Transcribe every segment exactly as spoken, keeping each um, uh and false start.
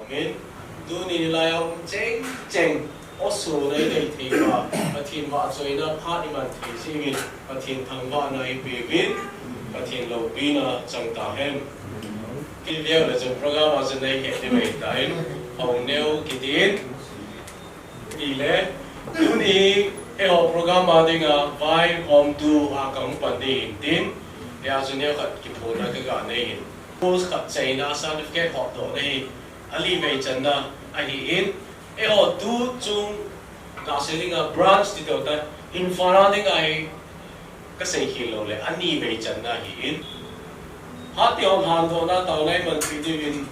Min, tuni lai a um cheng cheng, osuna i nei thei pa, Pathen vahchoina phat i man thei jingin, Pathen thangvahna i peuvin, Pathen loupina chang tahen. Kiveu le chun program a chun nei he ti mai ta in, hong neo kitin. Ile, tuni eiho program a dinga vai hom tu a kang pan ding in tin, ya chun neo khat kiphona ka ga nei in. Post khat chaina certificate hop doh nei, ali vei channa ahi in, eiho tu chung ka se dinga branch ti to ta, Imphal a dinga hi ka sei khel lou le, ani vei channa ahi in. Hati hom lhan dohna taona i manpi diu in,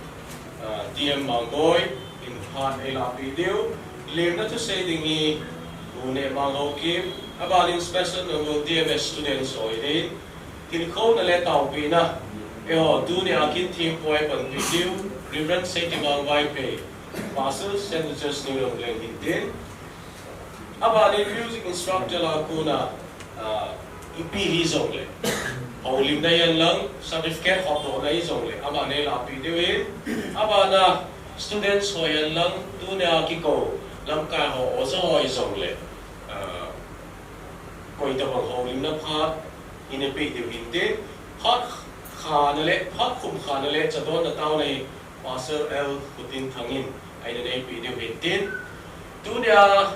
ah, D M Mangboi in phat ei lahpi diu. Lemna thusei ding hi, U Nehmang Haokip, aban in special noble D M S students ho in, tilkhouna le taopina. Eiho, tuni a kin thim poi panpi diu, Reverend Seitimang Vaiphei, Pastor Saint Joseph New Long Leng hin tin. Aban in music instructor a kona, ah, ipi hi jong le. Houlimna hihen lang, certificate hop dohna hi jong le. Aban in lahpi diu in, aban a students ho hihen lang, tuni a kikou, lamkai ho, oja ho hi jong le. Ah, koi tabang houlimna phat, i neipi diu hin tin, phat khana le, phat khum khana le, chadonna taona hi, Pastor L Khutinthang in, eina neipi diu hin tin. Tuni a,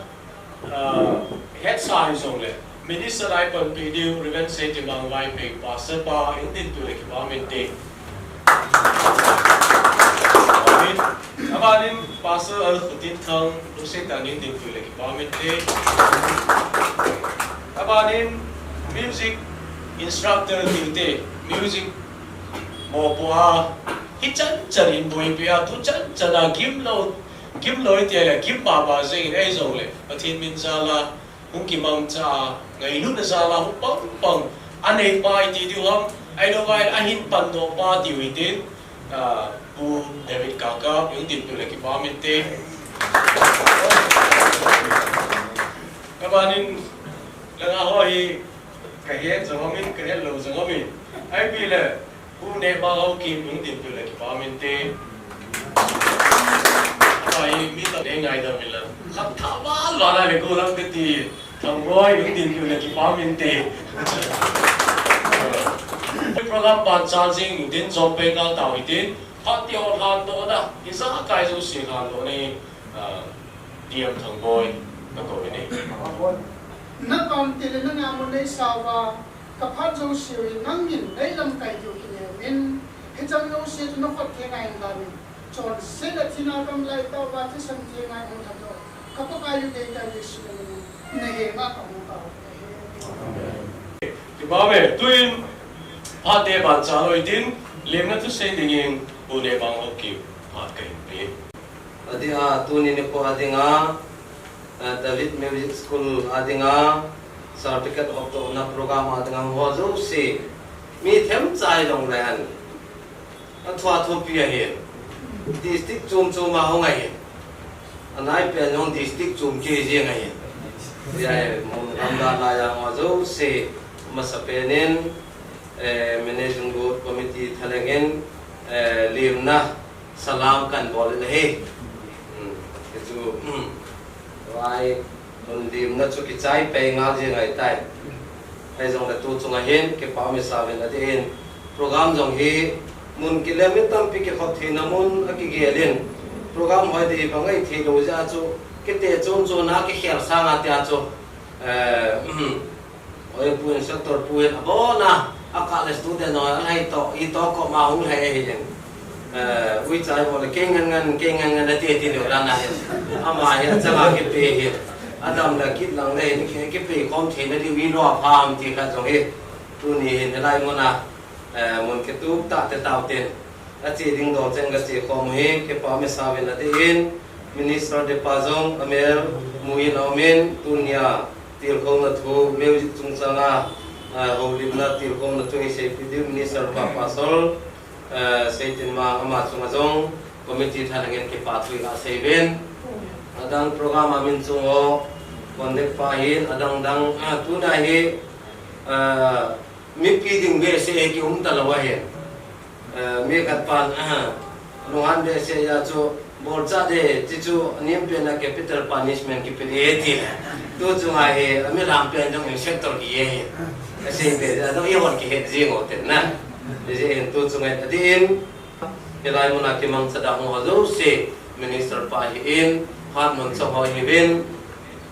ah, hetsa hi jong le, Minister a i panpi diu, Reverend Seitimang Vaiphei, Pastor pa, in dinpi le kipah in te. Amen. Aban in Pastor L Khutinthang, lungset tah in dinpi le kipah in te. Aban in music instructor ti te, music mopo a, hichan chan in boipi a, tu chan chan a gim lou, gim lou i ti le, gim mama jeng in ei jong le, Pathen min jal a, hung kimangcha a, ngailutna jal a, hung pang pang, anei pa i ti diu ham, ahilou vai, ahin pan doh pa tiu hitin, ah, Pu David Kakap, hung dinpi le kipah in te. Aban in, langa ho hi, ka het jong um in, ka het lou jong um in. Ipi le, Pu Nehmang Haokip hung dinpi le kipah in te. Ahi, mi ta dei ngaidam in la. Khat tha val val a le ko lang te ti. Thangboi hung dinpi le kipah in te. Program pan chal jing tin jom pe ngal tau hitin. Hati hom lhan dohna. Ijakai jouse lhan dohna hi. Ah, D M Thangboi, na kou in e. Na pam ti le na ngamu nei sa uva, ka phat jouse u hi nangin nei lamkai diu kinem in, hicheng jouse chu na khut theng a hin dan in, chonset a thina kam lai tah uva thisan theng a hung lha doh, ka Pakai u dei tah Jesu min in, na henga ka hung tao. Kipah e, tuin, phat te ban chal lou hitin, lemna thusei dingin, Pu Nehmang Haokip, phat ka hin pe. Ading a, tuni nikho ading a, eh, David Music School ading a, certificate hop dohna program ading a, ho jouse, mi themcha hijong le hen. Athua thupi ahi. District chom chom a hung ahi. Anai pen jong district chom kei jeng ahi. Hijeh a, mun gamla lai a ho jouse, masapen in, eh, managing board committee thalheng in, eh, lemna, salam kan bol in ahi. Hmm, hichu, hmm, vai, hun lemna chu kichai pei ngal jeng ahitai. Hijongle tu chung a hin, kipah um isah uvin adeh in. Program jong hi, mun kilem in tampi kikhop theina mun akigel in. Program hoi ding bang ahi thei lou jeh a chu, kiti chom chom a kikhel sang a tia chu, eh, hmm, Oi, Pu Inspector pu hin abon a, a college student ho, alhai toh, i toh koma hung lhai ahi jeng. Eh, uicha ibol le, kei ngen ngen, kei ngen ngen ati ati lou dan ahi. Ama hi achanga kipe hi. Adam le kit lang le hin, ki, kipe khom theina diu i lo a pha am ti khat jong hi. Tuni hin, hilai mun a, eh, mun kitup tah te tao tin. Ache ding dol cheng kache khom u hi, kipah um isah uvin adeh in, Minister depa jong amel mu in aum in, tunia tilkhouna thu, music chungchang a, ah, houlimna tilkhouna thu iseipi diu, Minister pa Pastor, eh, Seitinmang ama chunga jong, committee thalheng in kipa thu iga sei uvin. Adang program a min chung ho, conduct pa hin, adang dang, ah, tuna hi, ah, mipi ding behseh hi kium talou ahi. Eh, mi khat pan, ah, lunghan behseh a chu, Bolcha de, ti chu, nim pen a capital punishment kipe de, ti le. Tu chunga hi, a mi lam pen jong inspector kihe. Asei pe, a dong i hon kihe jing o ten na. Ti je in tu chunga ta din. Hilai muna kimangcha da ho jouse, minister pa hi in, hat mun cha ho hi vin,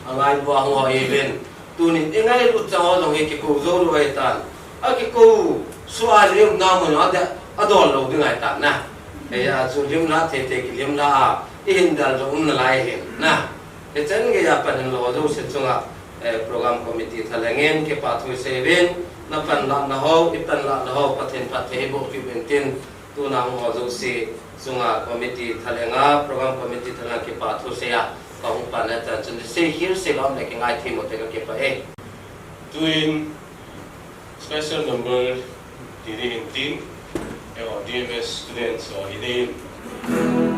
a lai bua ho hi vin. Tunin i ngailut chang ho jong hi kikou jou lou ahitan. A kikou sua lim na mun a de a dol lou ding ahitan na. Hei a chu lim la thei thei kilim la a i hin dal jong um nalai hin na. Hichan gei a pan hin lou jouse chunga, eh, program committee thalheng in kipa thu sei uvin, na panlah na ho, i panlah na ho, Pathen phatthei boh piuvin tin, Tuna hung ho jouse chunga committee thalhenga, program committee thalhenga kipa thu sei a, ka hung pan na chan chun sei khel sei lom le kingai thei mo te ka kipah e. Tuin special number ti ding in tin, eiho D M S students ho hi ding in.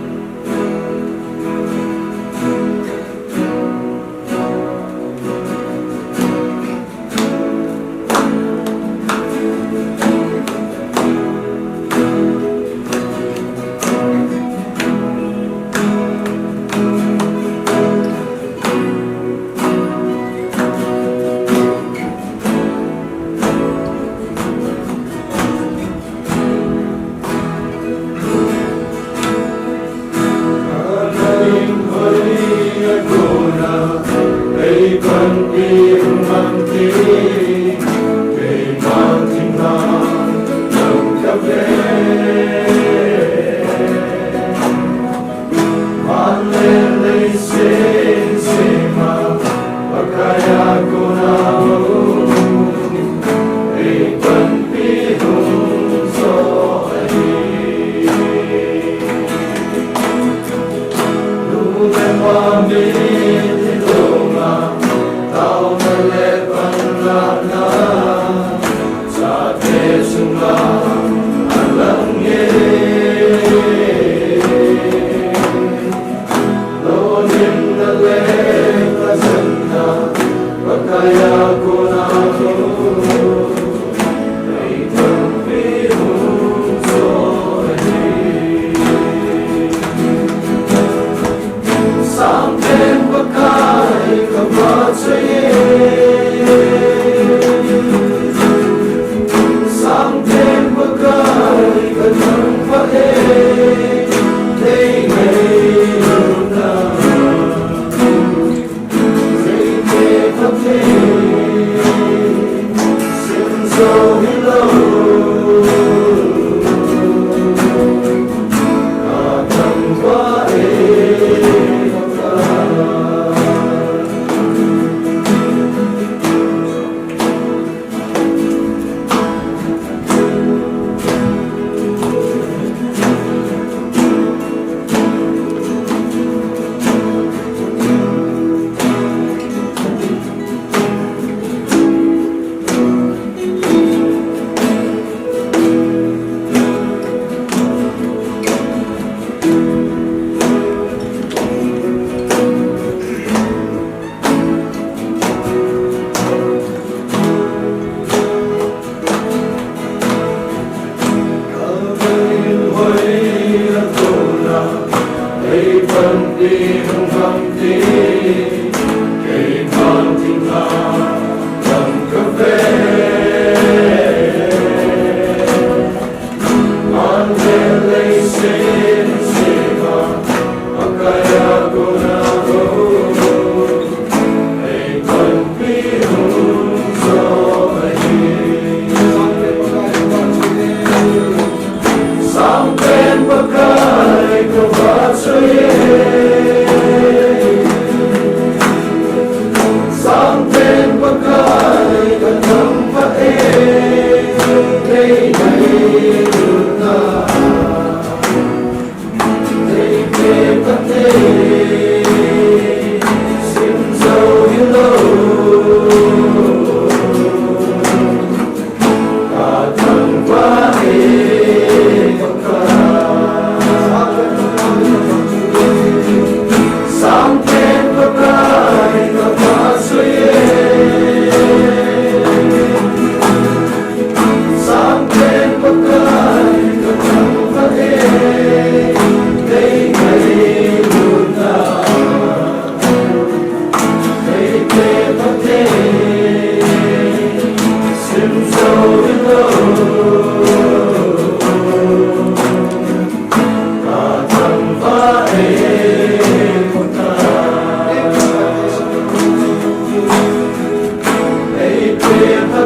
Sa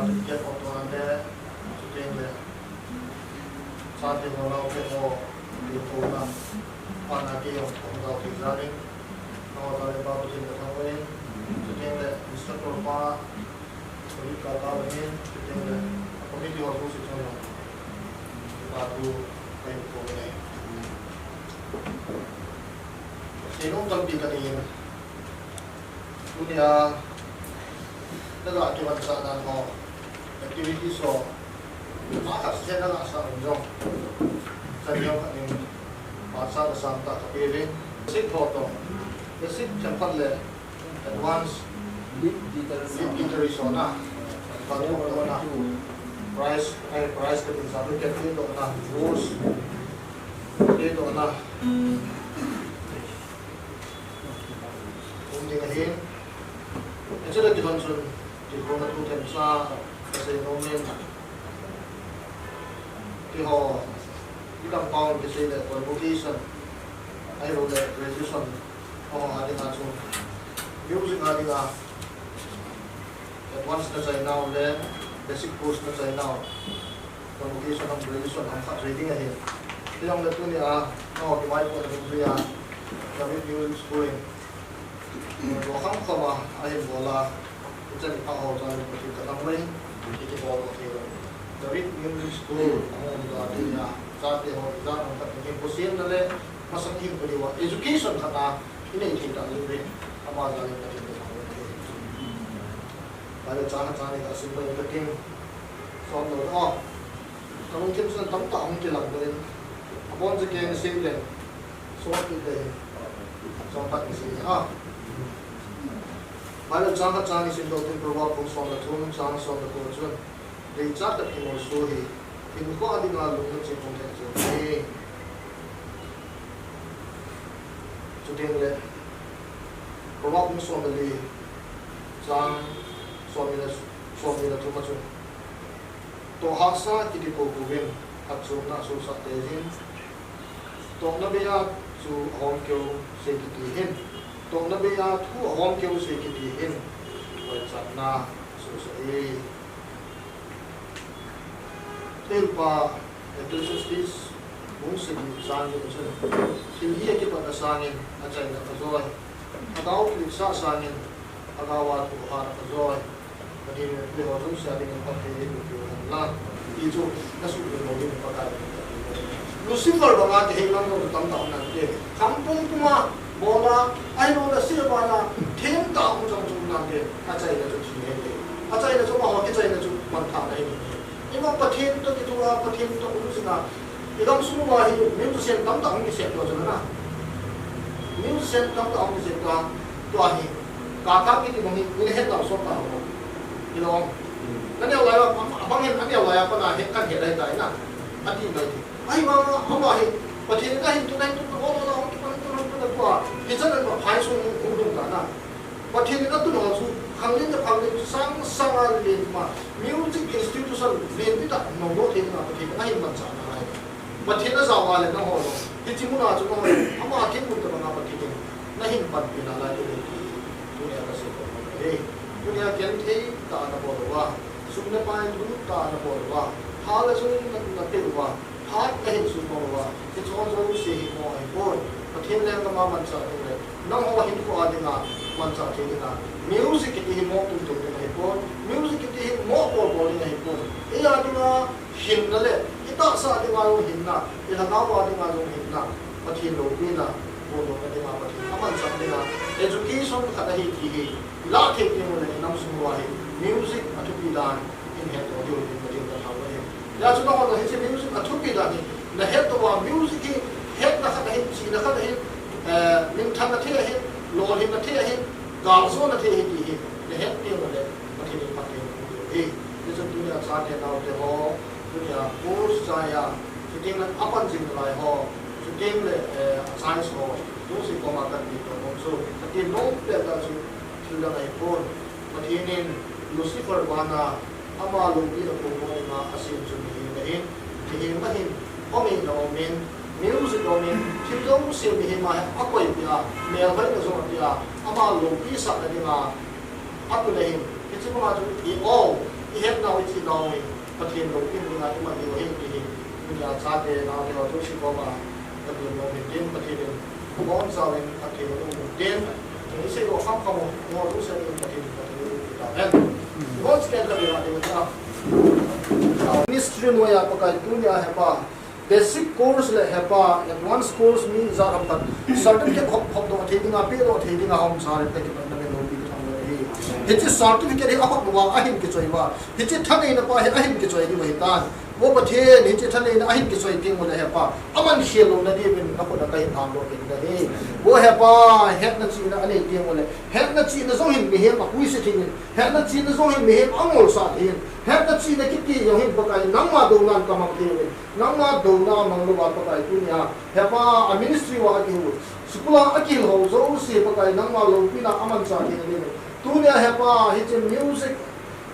le kiat ho toh le, chuteng le, chate ho naote ho, ti ho na, pa na ke jong, hung dau thei jal in, nangho chate pa Pathen kathangvah in, chuteng le, instructor pa, David Kakal in, chuteng le, committee ho jouse chunga, pa thu, kahin thum e. Seinom tampi kanei in, Tunia, naga kivansah dan ho, activities ho, akhat seh naga sah un jong, chan jong khat in, phat sah kasam tah kape uvin, basic ho toh, basic chemphat le advance, lead guitarist, lead guitarist ho na, advance ho na, prize, eh, prize kati sa, certificate ho na, course, kati ho na. Um ding ahin. Hiche le kilhon chun, kilhonna thu themcha, kasei nom in. Keiho, idam pau in kisei le convocation, ahilou le graduation, ho a dinga chu. Music a dinga, advance na chai nau le, basic course na chai nau. Convocation ham, graduation ham khat sei ding ahi. Hijongle tunia, nangho kivaipohna dungjuia, David Music School in, eh, lou kham kham a, ahin bol a, ichan ipa ho chun Pathen kathangvah in, kibol thei lou. David Music School, ahung um a tunia, chate ho, ijat ham khat in, kho semna le, masang hinkho diuva, education khat a, inei thei tah jeh in, ama jal in Pathen kathangvah in. Bible chang khat chang ni kasim bang in kating, som lou, oh. Kalungthim chun tamtah hung kilang bangin, abon chu kei nasei le, sot kit le, chomkhat nasei le, ah. Bible chang khat chang ni sim doh tin Proverbs bung som le thum chang som le ko chun, deicha khat kimolso hi, hinkho a dinga lungna ching hung lheh jeng e. Chuteng le, Proverbs bung som le li, chang som le, som le thum a chun, Toh hahsa kiti poupou vin, phatchomna asosah tei jin. Tohna bei a thu ahom keu sei kiti hin. Tohna bei a thu ahom keu sei kiti hin. Vaichatna asosah e. Thilpa Ecclesiastes bung sagi chang get a chun. Thil hi akipatna sangin achaina ajoi. Agao kiletsah sangin agao a thu ahat ajoi. Pathen in eiho jouse a dingin phatthei eiboh peh u hen lang. Ti chu, nasuhmil lou ding Pakai. Lucifer banga kihei lam jong tamtah um nante. Khang pumpum a, bol a, ahilou le seh a bol a, themtah um jong chu um nante. Achaina chu thi ahi. Achaina chu amaho kichaina chu manthahna ahi. Ima Pathen toh kitoh a, Pathen toh um jing a. Igamsung uva hi musician tamtah hung kisem tua chu na. Musician tamtah hung kisem tua, tua hi. Kaka kiti bang hi, ina het nau sot tau. Hilou. Naneo lai a, abang hin aneo lai a, pana het kan het lai tai na. Ati mai ti. Ahivang a, ama hi, Pathen in ahin tun, ahin tun, o, o, o, kipan, tun, tun, tun, tua. Hichan in ma phai sung hung, hung lhung ta na. Pathen in atun ho chu, khanglen le khanglen chu sang sang a len ma, music institution len ti ta, no no thei na Pathen in ahin manchah nalai. Pathen ajao a le nangho jong, hiche mun a chu nangho jong, ama themgao tabang a Pathen in nahin panpi nalai ti le ti, tunia kasei nom e. Tunia genthei tah a nabol uva, sum le pai lut tah a nabol uva, pha le jong na, napeh uva, phat nahin sumang uva, hicheho jouse hi mo ahipon. Pathen lenggam a manchah ding le, nangho hinkho a dinga manchah thei dinga, music kiti hi mo tum tum ding ahipon, music kiti hi mo bol bol ding ahipon. Eia dinga hinna le, itahsa dinga jong hinna, ilhagao a dinga jong hinna, Pathen loupina, bol louna dinga Pathen amanchah dinga, education khat ahi ti hi, ilah thei teng ule inam sung uva hi, music athupi dan, in hetdoh diu hin Pathen kathangvah e. Hijeh chun nangho jong hiche music athupi dan hi, nahet uva music hi, hetna khat ahin, chihna khat ahin, eh, minthanna thei ahin, lolhinna thei ahin, galjona thei ahi ti hi, nahet teng ule, Pathen in phatthei namu diu ahi. Hijeh chun tunia chate naote ho, tunia course chai a, chuteng le apan jing nalai ho, chuteng le, eh, achai ho, jouse koma kati nom Chu, Pathen nom pet a chu thil dang ahi pon. Pathen in Lucifer vana ama loupina pon nom dinga asem chu mihem ahin, mihem ahin, home in aumin, music aumin, thil jouse mihem a akoipeh a, melhoina jong apeh a, ama loupi sahna dinga atun ahin. Hiche banga chu i o, ihetnau, ichihnau hi Pathen loupina dinga iman diu ahi ti hi, tunia chate naote ho jouse koma katem nom in tin, Pathen in abonchauvin phatthei boh in tin, isei u khamkham u, eiho jouse in Pathen in phatthei boh in tin. Ministry noiya Pakai tunia hepa, basic course le hepa, advanced course mi ijat ham khat certificate hop, hopdoh thei dinga, pedoh thei dinga hung umsa le, Pathen in phatna min lopi kithang le hi. Hiche certificate hi ahop uva ahin kichoi uva, hiche thaneina pa hi ahin kichoi diu ahitan. Vo Pathen, hiche thaneina ahin kichoi teng ule hepa, aman khel louna diuvin nakhut a kahin lhangdoh kit ahi. Vo hepa, hetna chihna anei teng ule, hetna chihna jong hin mihem apuise thei in, hetna chihna jong hin mihem angolsah thei in, hetna chihna kiti jong hin Pakai nangma dounan kamang thei uvin, nangma douna mang louva Pakai tunia hepa a ministry uva akihou, school a akihil ho jouse Pakai nangma loupina amanchah theina diuvin, tunia hepa hiche music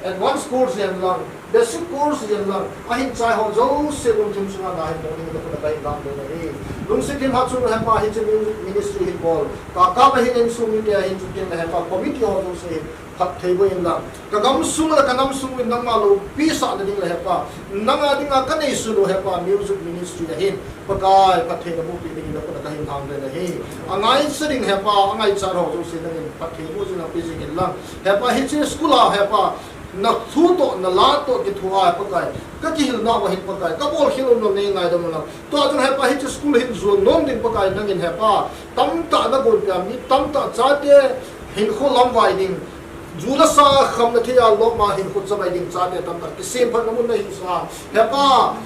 advanced course jen lang, basic course jen lang, ahin chai ho jouse lungthim sunga nahin bol dingin nakhut a kahin lhangdoh in ahi. Lungset thim hat chun hepa hiche music ministry hin bol, ka, ka ahin insung mite ahin chuteng le hepa committee ho jouse hin phatthei boh in lang, kagamsung le kanamsung uvin nangma loupi sahna ding le hepa, nanga dinga kaneisun u hepa music ministry ahin, Pakai phatthei naboh peh dingin nakhut a kahin lhangdoh in ahi. Angaicha ding hepa, angaichat ho jouse nangin phatthei boh jing a pe jing in lang. Hepa hiche school a hepa, nathu toh, nalah toh kithoa Pakai, kakihilnauva hin Pakai, kabolkhel umna nei ngaidam un lang. Tua jong hepa hiche school hin jon nom ding Pakai nangin hepa, tamtah nagonpeh a mi tamtah chate hinkho lamvai ding, ju le sa khamna thei a lom a hinkho chavai ding chate tamtah kisemphatna mun nahisah a hepa,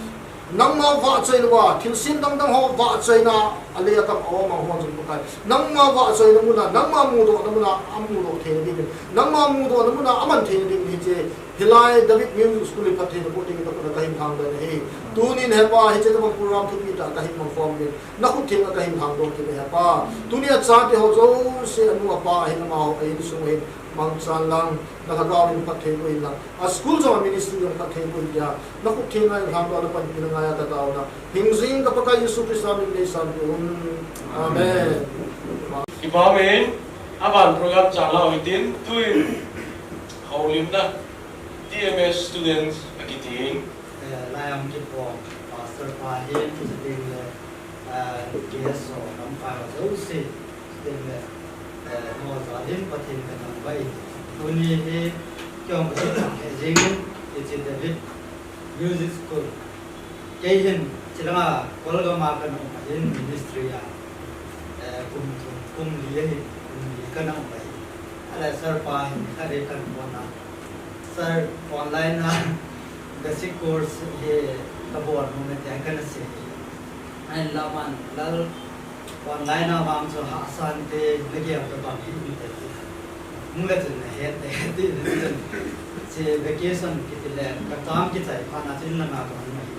nangma vahchoina uva, thilsem dangdang ho vahchoina, alei akam a um a ho jong Pakai, nangma vahchoina muna, nangma mudohna muna amudoh theina dingin, nangma mudohna muna aman theina dingin hiche hilai David Music School hi phatthei naboh dingin nakhut a kahin lhangdoh in ahi. Tunin hepa hiche tobang program thupi tah kahin mangkhom uvin, nakhut thenga kahin lhangdoh kit e hepa. Tunia chate ho jouse anu apa ahin amaho a insung ahin mangchan lang, nalhagao in phatthei boh in lang, a school jong a ministry jong phatthei boh in tia, nakhut thenga hin lhangdoh a napanpina ngaiya kataona, hingjing ka Pakai Jesu Christa min in neisanpeh un. Amen. Kipah in, aban program chan la hitin, tuin houlimna T M S students akitin. Eh, lai a hung kipo pastor pa hin, chuteng le, eh, guest ho, lamkai ho jouse, chuteng le, eh, mo jal in Pathen kathangvah in. Tuni hi keiho Pathen thangvah jingin, hiche David Music School. Kei hin chilanga Kolgam a kana um ahin ministry a, eh, kum thum, kum li ahin, kum li kana um ahin. Ahile sir pa hin khatvei kana phone a, Sir, online a basic course hi kabol nom e tia kana sei. Ahinla aman, Lal, online a vang chu hahsa inte, nagel tobang hi um inte ti. Hung le chun nahet e, ti chun. Hiche vacation kiti le, ka term kichai phat na chun langa kahung ahi.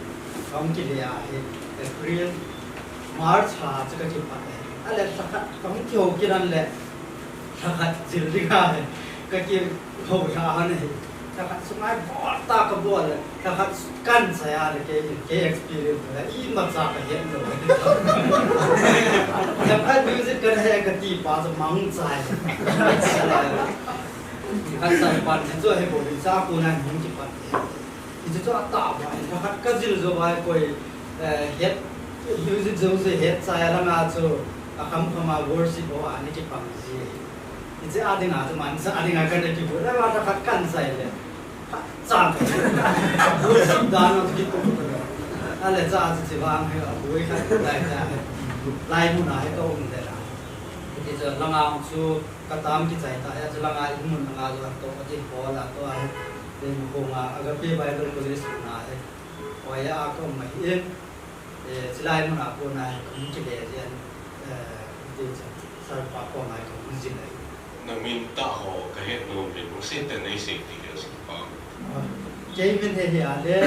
Kahung kile ahi, April, March lha chu kakipat e. Ahile lhakhat kahung kihou kit a le, lhakhat jil ding ahi, kakihou lha ahi. Lhakhat sunga bol tah kabol le, lhakhat kahin chai a le kei, kei experience le, imacha kahet lou. Lhakhat music kahe kati pa chu mangcha e. Lhakhat sa pan chu hebou hi sa kona hung kipan e. Hichu chu atah uva, lhakhat kajil jou uva koi, eh, het, music jouse het chai a langa chu, akhamkham a worship ho a ana kipang ji. Hiche a dinga chu mansa a dinga kana kibol, langa lhakhat kahin chai le. Chang. Worship dan a chu kitu. Ahile cha chu chi vang hi aboi khat tai ta. Lai mun a hi kaum de la. Hichu langa chu ka term kichai ta, hichu langa in mun langa chu ato, ati bol a to ahi. Then Hong a Agape Bible College mun a hi. Hoi a kaum ahi in. Eh, chulai mun a kona hi kahung kile jin, eh, ti chu, sir pa koma hi kahung jin ahi. Namin tah ho kahet nom uvin, hung sei tah in neisei ti le sir pa. Ah, kei min hi hi a le,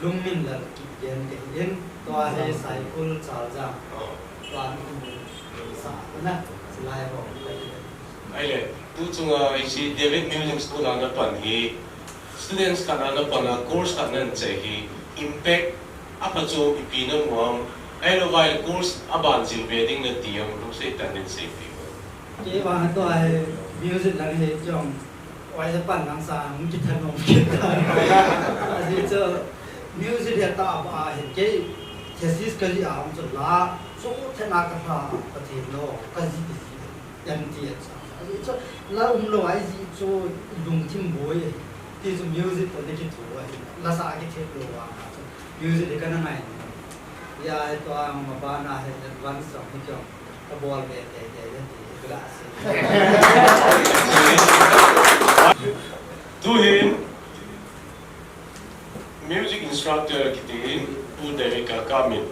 Lungminlal Kipgen kahi in, tua hi Saikul Chaljang. Oh. Tua min sa na. Ahile, tu chunga hiche David Music School a napan hi, students khat a napan a course khat nahin chai hi, impact apha chu ipi namu ham, ahilouva course aban jil be ding nati ham, lungset tah in seipeh. Kei vang tua hi music lang hi chong, oi, he pan lang sa, hung kithanom kit ta. Ajeh chu music hi atah a hin kei thesis kajih a hung chu la, chu thena kalha, Pathen lou, kajih ti ji. Yan ti a cha. Ajeh chu la umlou a ijih chu lungthim boi. Ti chu music toh nakitho ahi. La sa kithet lou vang a chu music hi kana ngai. Ya, hi tua mabana hi advance song hi kyo. Kabol be te te te ti hi kala ase. Tuhin music instructor kiti Pu David Kakam in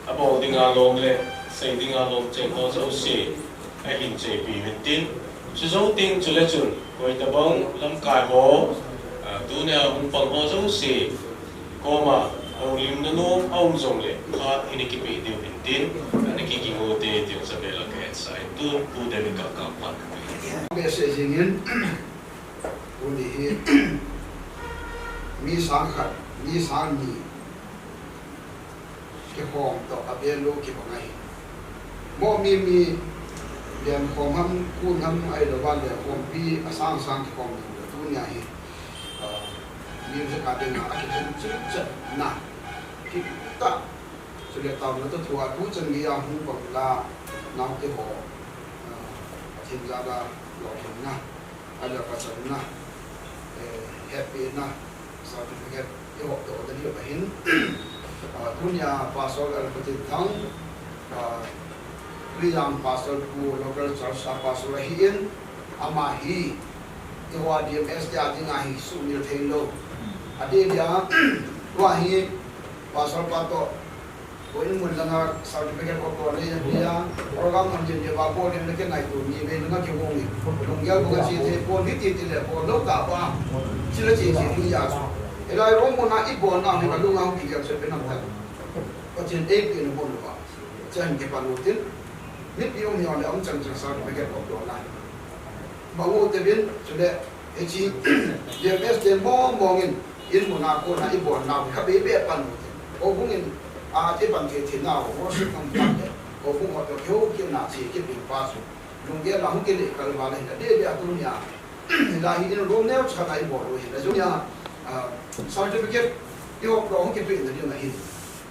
abol dinga lom le sei dinga lom cheng ho jouse ahin chepi uvin tin, chujou teng chule chun koitabang lamkai ho, ah, tunia hung pang ho jouse koma houlimna nom aum jongle phat ina kipe diu ahin tin, ana kiging u hite ti jong chu abel a kahetsa in, tun Pu David Kakam phat kape. Message in, tuni hi mi sang khat, mi sang ni kikhom toh a value kibang ahi. Mo mi, mi lian khom ham, kun ham, ahilouva le khompi asang sang kikhom toh tunia hi, ah, music a dinga akichan chan chan na. Kitah. Chule taona toh thua tuchan geiya hung pang la naote ho, ah, Pathen jal a lolhinna, ahilou pachatna, eh, hepina, certificate ihop doh na diu ahin. Ah, tunia Pastor Alpha Tin Thang, ah, Tuijang Pastor Pu Local Church a Pastor ahin, ama hi, eiho a D M S te a dinga hi sumil theilou. Adeh dia, tua hi, Pastor pa toh, ko in mun langa certificate of ko nei ahi a, program ham jin jin ba bol in na kingaito ni ve langa kihong in. Lunggel banga chi te bol hiti ti le bol lou ta ba. Chila chi chi hi ya. Hilai room mun a ibolna hi kalunga hung kigel se pe nam ta. Pathen eipeh na mun ba. Chan kipan u tin. Mipi um hi le um chang chang certificate of ko la. Bang u te bin, chule, hiche, D M S te mong mong in, in mun a kona ibolnau, kha be be pan u te. Houbung in, a, te pan thei thei nau, worship kam pan te. Houbung ho toh kihou kit na che kit ding pa chu. Lunggel a hung kile kal val le, de de a tunia. Hilai hi in room neo cha na ibol u hi. La tunia, a, certificate, ihop lou hung kipeh na ding ahi.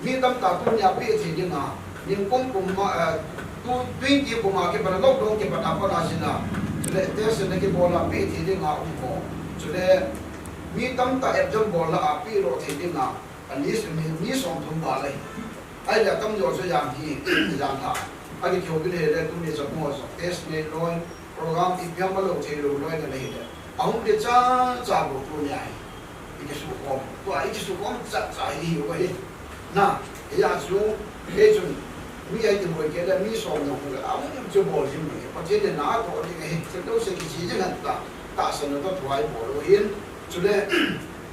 Mi tamtah tunia pe thei dinga, nikum kum ma, eh, tu, twenty kum a kipat a lockdown kipat a pat a jin a, chule test na kibol a pe thei dinga um ho. Chule mi tamtah exam bol a pe lou thei dinga, a list mi, mi somthum val ahi. Ahile atamjo chu jan hi, jan lha. Akikihou bil hile tuni chapang ho jong test nei loi, program ipi ham alou thei lou loi na le hile. Ahung de cha cha bou tunia hi. Ikisukhom. Tua ikisukhom cha cha hi hi u ahi. Na, hia chu, kei chun, mi ahi ti boi kei le, mi som na hung le, a hung chu bol jing u ahi. Pathen in na toh ding ahi, chu lo se kichi jing han ta, tahsan na toh thu a ibol u ahin, chule,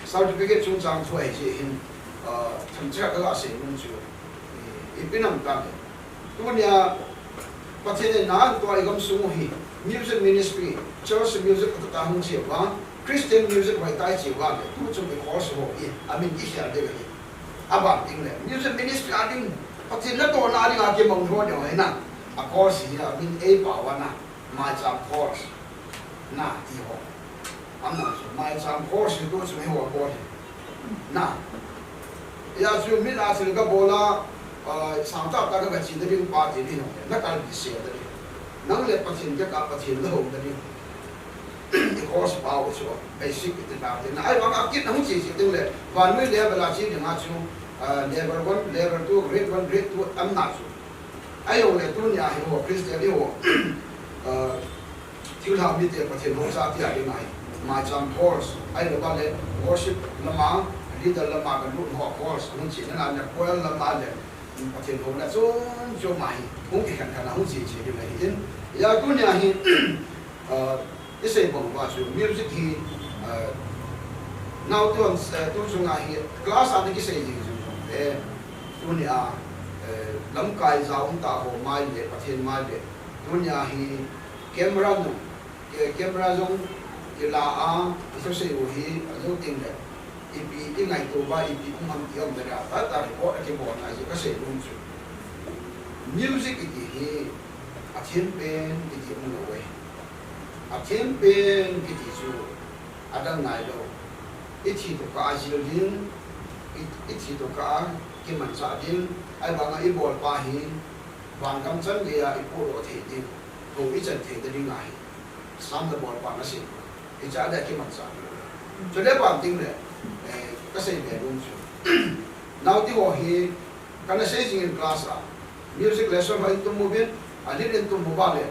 certificate chungchang thu ahi jeh hin, ah, themcha ka ga sei nom chu, i, ipi nam ta le. Tunia, Pathen in na tua i gamsung u hi, music ministry, church music a tah a hung che uva, Christian music hoitah i che uva le, tu chung i course ho hi, amin i khel ding ahi. Aban ding le, music ministry a ding, Pathen natohna a dinga kimang lhon ding ahi na, a course hi, amin ei pao uva na, maicham course, na, ti ho. Amna chu, maicham course hi tu chung eiho bol hi. Na. Hia chu mi la thil ka bol a, ah, sang tah tah ka, ka chi na ding pa ti ding. Na kal bi se na ding. Nang le Pathen ka, ka Pathen na hou na ding. I course pao chu, basic i ti na ding. Na ai bang a kit na hung chi chi ding le, vannoi level a chi ding a chu, ah, level one, level two, grade one, grade two, amna chu. Ahijongle tunia hi ho, Christian hi ho, ah, thilha mite Pathen ho cha tia ding ahi. Maicham course, ahilouva le worship lama, leader lama ka lut ho course, hung chi na na choir lama le, Pathen ho na chom chom ahi. Hung kikhen khen a hung chi chi ding ahi in. Hia tunia hi, ah, I sei bang uva chu music hi, eh, naote hon, eh, tu chunga hi class a na kisei jing jing jong le, tunia, eh, lamkai ja um ta ho mai le, Pathen mai le, Tunia hi camera nu, ke-, camera jong kila a, i thusei u hi, a jou teng le, ipi i ngaito uva, ipi um ham ti um le, a ta ta report a kibol ngai chu ka sei nom chu. Music kiti hi, a thim pen kiti um lou e. A thim pen kiti chu, a dang ngai lou. I thi to kah a jil ding, i, i thi to kah a kimanchah ding, ahivang a i bol pa hi, vangam chan gei a i podoh thei ding, ho i chan thei ding ahi. Sam na bol pa na sei. I cha da kimanchah ding. Chule ban teng le, eh, ka sei be nom chu. Naote ho hi, kana sei jing in class a. Music lesson ho in tum uvin, a din in tum uva le.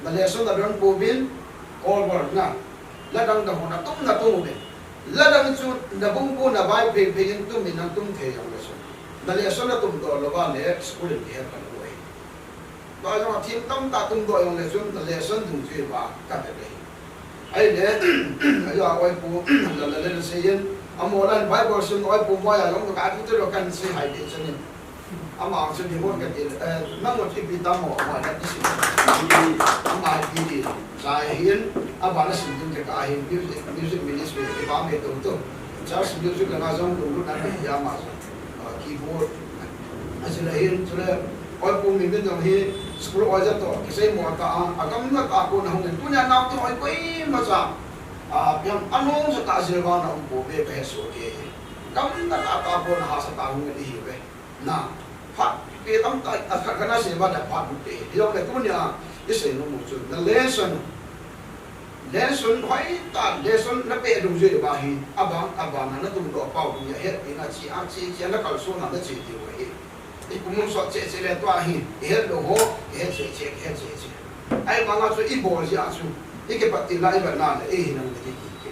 Na lesson na don uvin, call bol na. La dang da ho na tum na tum uvin. La dang chu na bung bu na vai pe pe in tum in na tum thei jong le chu. Na lesson na tum doh lou va le school in kihe pan u ahi. Tua jong a thim tamtah tum doh jong le chun na lesson dung chu i va ka ve ve. Ahile, ajo a oipu, la la le na sei in, amaho la Bible sim oipu mo a jong ka tu te lo kan sei hai de chen in. Ama chu di mo ka ti, eh, nang mo ti pi ta mo, mo na ti si. Ama pi di, sa hin, aba na sim din ka hin, music, music ministry, ti ba me tu tu. Church music la na jong lu lu na na ya ma. Ah, keyboard. Asei le hin, chule, oipu mi min jong hi, school oja to, kisei mo ta a, a gamla tah a kon a hung in, tunia naote ho koima cha, a, piang a nung sa ta jil vang na um pouve ka he soh kei. Gamla tah a kon a hahsa tah a hung in i hi uve. Na, phat, pe tam ta, a khat kana sei va da phat pe. Hi jong le tunia, i sei nom u chu, na lesson. Lesson hoitah, lesson na pe dungjuiya hi, abang, abang na tum doh pau dungjuiya hetpina chi, a chi, chi, na kalsonna na chi diu ahi. I kum um sot cheh cheh le tua hi, i het lou ho, i het cheh cheh, i het cheh cheh. Ahivang a chu i bol jeh a chu, i kipat til a i vet na le, i hinna na ki, ki, ki.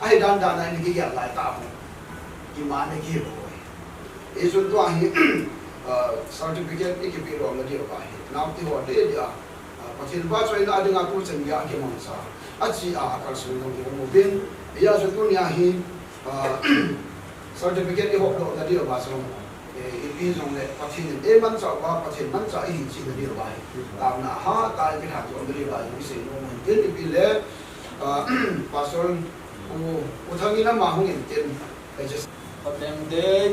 Ahi dan dan a i na kigel lai tah ho. Ima na kihil lou ahi. I chun tua hi, ah, certificate i kipe lou na diu ahi. Naote ho le dia. Ah, Pathen vahchoina dinga tuchan geiya kimangcha. Achi a, a kalson jong i um uvin. Hijeh chun tunia hi, ah, certificate i hop doh na diuva jong, eh, ipi jong le Pathen in eimanchah uva, Pathen manchah ihi chihna diuva hi. Taona hatah a i kilhan jom na diuva jong i sei nom u hin tin ipi le, ah, Pastor Pu, Pu Thangin ama hung in tin. Pathen te.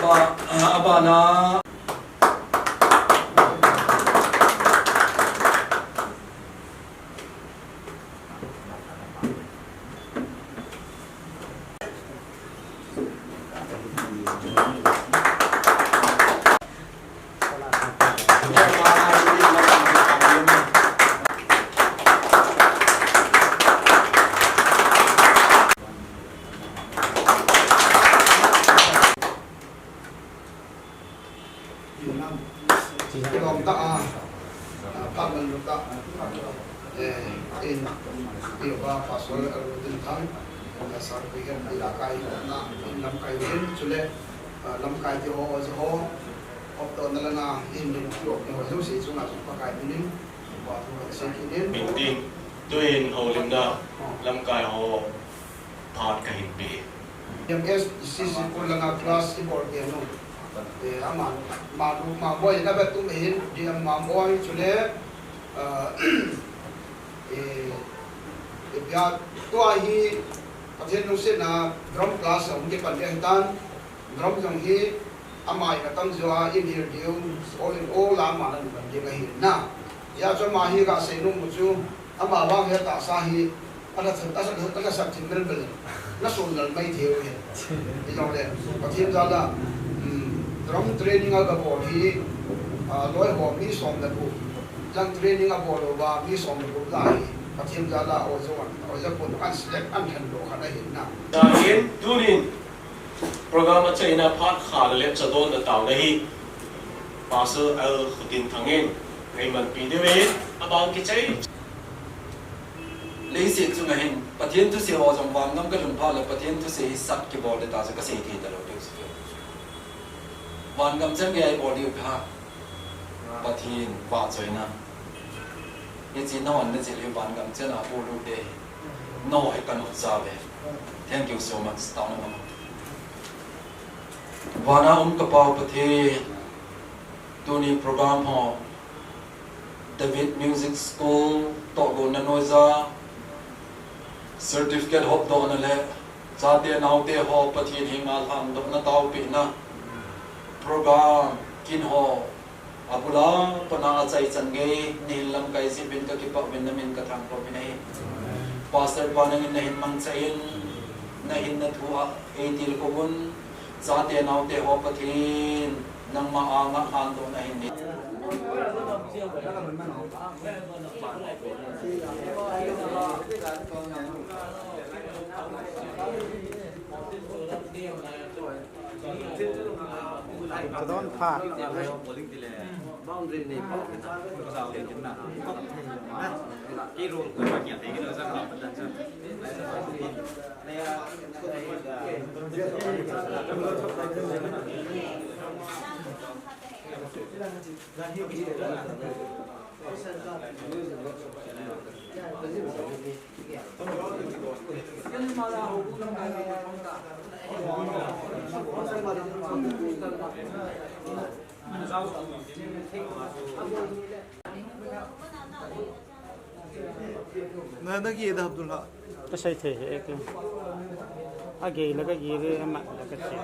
Aba, ah, abana. Kilom tah a, ah, phat manlu tah, eh, in, i pa Pastor Arun Tinthang, ah, certificate i la kai na, in lamkai in, chule, ah, lamkai ti ho, ho, hop doh na langa, in din, kilom ni ho, jouse chunga jong Pakai minin, pa thu kan sei kit in. Min tin, tuin houlimna, lamkai ho, phat kahin pe. M S C C Kulanga class i bol pen u. Eh, ama, ma, ma boi na ba tum hin, di ama boi chule, ah, eh, eh, pia tua hi, Pathen lungsetna drum class a hung kipan ding ahitan, drum jong hi, ama hi atam jo a, in hil diu, all in all, ama na ban ding ahi na. Hijeh chun ama hi kasei nom u chu, ama vang hi tahsa hi, alhasam, alhasam, alhasam thim mel mel, na sun lal mai thei u hi. Hijongle, Pathen jal a, um, drum training a kabol hi, Ah, loi ho mi som le gup, jang training abol uva mi som le gup lah hi, Pathen jal a o jong an, o ja pon an select an than doh khat ahi na. Tua hin tunin program achaina phat kha le lecture donna taona hi Pastor L Khutinthang in eimanpi diu ahi, abang kichai. Leiset chunga hin Pathen thusei ho jong vangam kalhun phat le Pathen thusei hi sat kibol ding ta chu kasei thei talou diu chu. Vangam chan gei a ibol diu pha. Pathen vahchoina. Hiche nahon nachilhai vangam chan a bol u te. Nangho hi kanopsa uve. Thank you so much. Taona mama. Vana um ka Pa u Pathen. Tuni program ho David Music School tohgon na noiya certificate hopdohna le chate naote ho Pathen henga lhandohna taopehna program kin ho abul a pat a achaichan gei nahin lamkai jeh uvin kakipah uvin namin kathangvah uvin ahi. Pastor pa nangin nahin mangcha in, nahin na thu a eitilkhou un, chate naote ho Pathen nangma anga lhandohna hin nei. Kadon phat. Na, na gei da, Abdullah. Ka sei thei e ke. A gei la ka gei re, a mat la ka che.